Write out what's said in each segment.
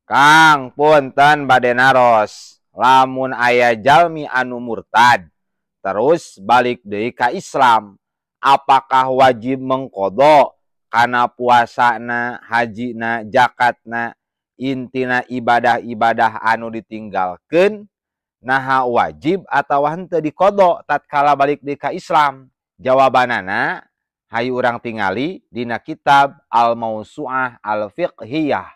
Kang, punten bade naros, lamun aya jalmi anu murtad terus balik deui ka Islam, apakah wajib mengqodo kana puasana, hajina, zakatna, intina ibadah-ibadah anu ditinggalkeun? Naha wajib atawa henteu diqodo tatkala balik deui ka Islam? Jawabanana hayu urang tingali dina kitab Al-Mausu'ah Al-Fiqhiyah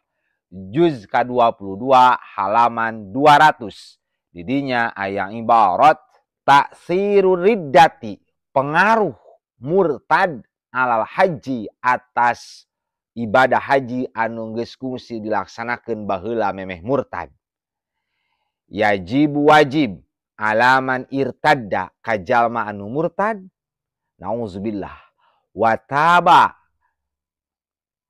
juz ka-22 halaman 200. Didinya aya ibarat ta'sirur riddati, pengaruh murtad alal haji atas ibadah haji anu geus kungsi dilaksanakeun baheula memeh murtad. Yajibu wajib alaman irtadda ka jalma anu murtad, nauzubillah, wa taba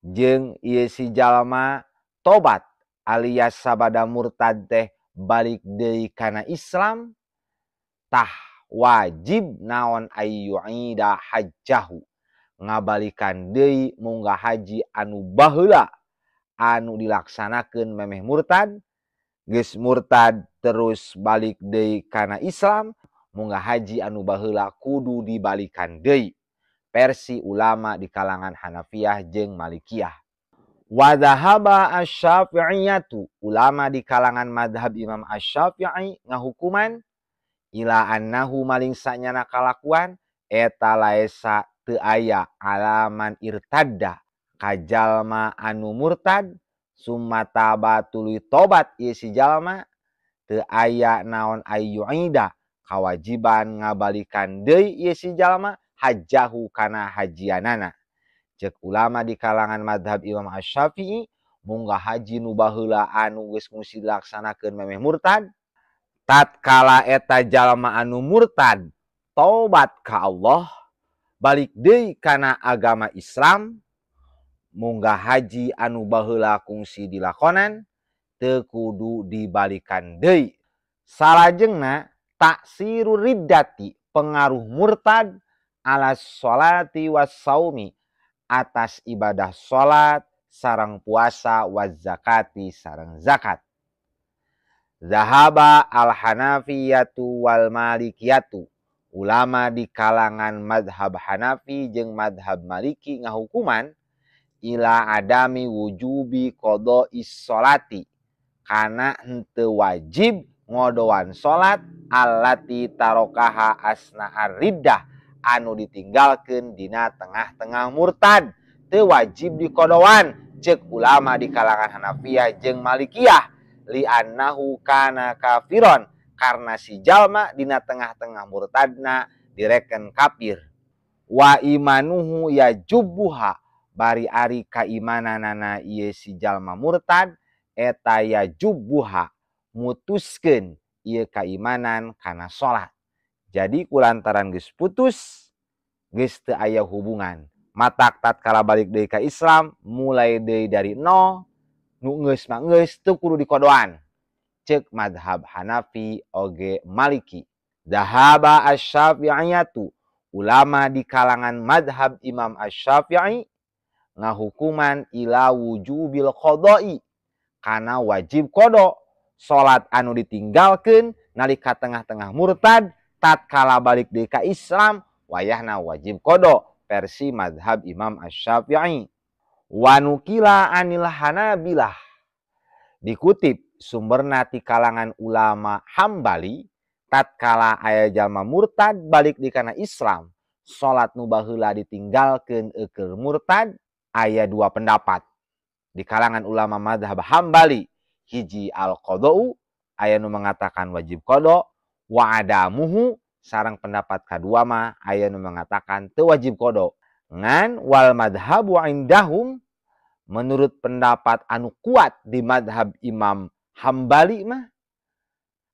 jeung ieu si jalma tobat alias sabada murtad teh balik deui kana Islam, tah wajib naon ayyuida hajjahu, ngabalikan deui munggah haji anu baheula anu dilaksanakeun memeh murtad. Geus murtad terus balik deui kana Islam, munggah haji anu baheula kudu dibalikan deui, versi ulama di kalangan Hanafiyah jeung Malikiyah. Wa dhahaba asy-Syafi'iyatu, ulama di kalangan madhab Imam Asy-Syafi'i ngahukuman ila annahu maling sanyana kalakuan eta laesa teu aya alaman irtadda ka jalma anu murtad summa taba tuluy tobat ieu si jalma, teu aya naon ayyuida kawajiban ngabalikan deui ieu si jalma hajjahu kana hajianana. Cek ulama di kalangan madhab Imam Asy-Syafi'i, munggah haji nu baheula anu geus kungsi dilaksanakeun memeh murtad, tatkala eta jalma anu murtad tobat ka Allah balik deui kana agama Islam, munggah haji anu baheula kungsi dilakonan teu kudu dibalikan deui. Salajengna taksirur riddati, pengaruh murtad ala sholati was saumi, atas ibadah salat sareng puasa, waz zakati sareng zakat. Zahaba al-Hanafiyatu wal Malikiyatu, ulama di kalangan madhab Hanafi jeung madhab Maliki ngahukuman ila adami wujubi qada'is sholati, kana henteu wajib ngodoan salat allati tarokaha asna ar-riddah, anu ditinggalkeun dina tengah-tengah murtad, teu wajib dikodoan cek ulama di kalangan Hanafiyah jeung Malikiyah, li annahu kana kafiron, karena si jalma dina tengah-tengah murtadna direken kafir. Wa imanuhu yajubuha, bari ari kaimananana ieu si jalma murtad eta yajubuha, mutuskeun ieu kaimanan kana salat. Jadi kulantaran geus putus geus teu aya hubungan, matak tatkala balik deui ka Islam mulai deui dari nol, nu geus mah geus teu kudu dikodoan cek madhab Hanafi oge Maliki. Dhahaba asy-Syafi'iyatu, ulama di kalangan madhab Imam Asy-Syafi'i ngahukuman ila wujubil qada'i, kana wajib qada salat anu ditinggalkeun nalika tengah-tengah murtad tatkala balik deui ka Islam wayahna wajib qada, versi madhab Imam Asy-Syafi'i. Wa nukila anil Hanabilah, dikutip sumberna ti kalangan ulama Hambali, tatkala aya jalma murtad balik di kana Islam, salat nu baheula ditinggalkeun eukeur murtad, aya dua pendapat di kalangan ulama madhab Hambali. Hiji al-qada'u, aya nu mengatakan wajib qada, wa adamuhu, sareng pendapat kadua mah aya nu mengatakan teu wajib qada. Ngan wal madhabu indahum, menurut pendapat anu kuat di madhab Imam Hambali mah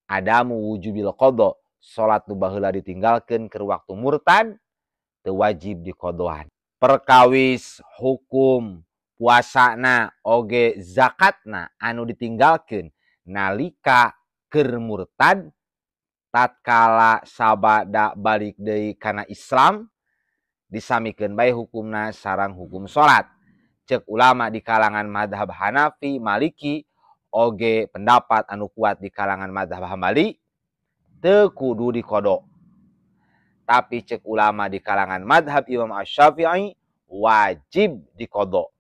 adamu wujubil qada, salat nu baheula ditinggalkeun keur waktu murtad teu wajib dikodoan. Perkawis hukum puasana oge zakatna anu ditinggalkeun nalika keur murtad tatkala sabada balik deui kana Islam, disamikeun bae hukumna sareng hukum salat. Cek ulama di kalangan madhab Hanafi Maliki Oge pendapat anu kuat di kalangan madhab Hambali teu kudu diqodo. Tapi cek ulama di kalangan madhab Imam Asy-Syafi'i wajib diqodo.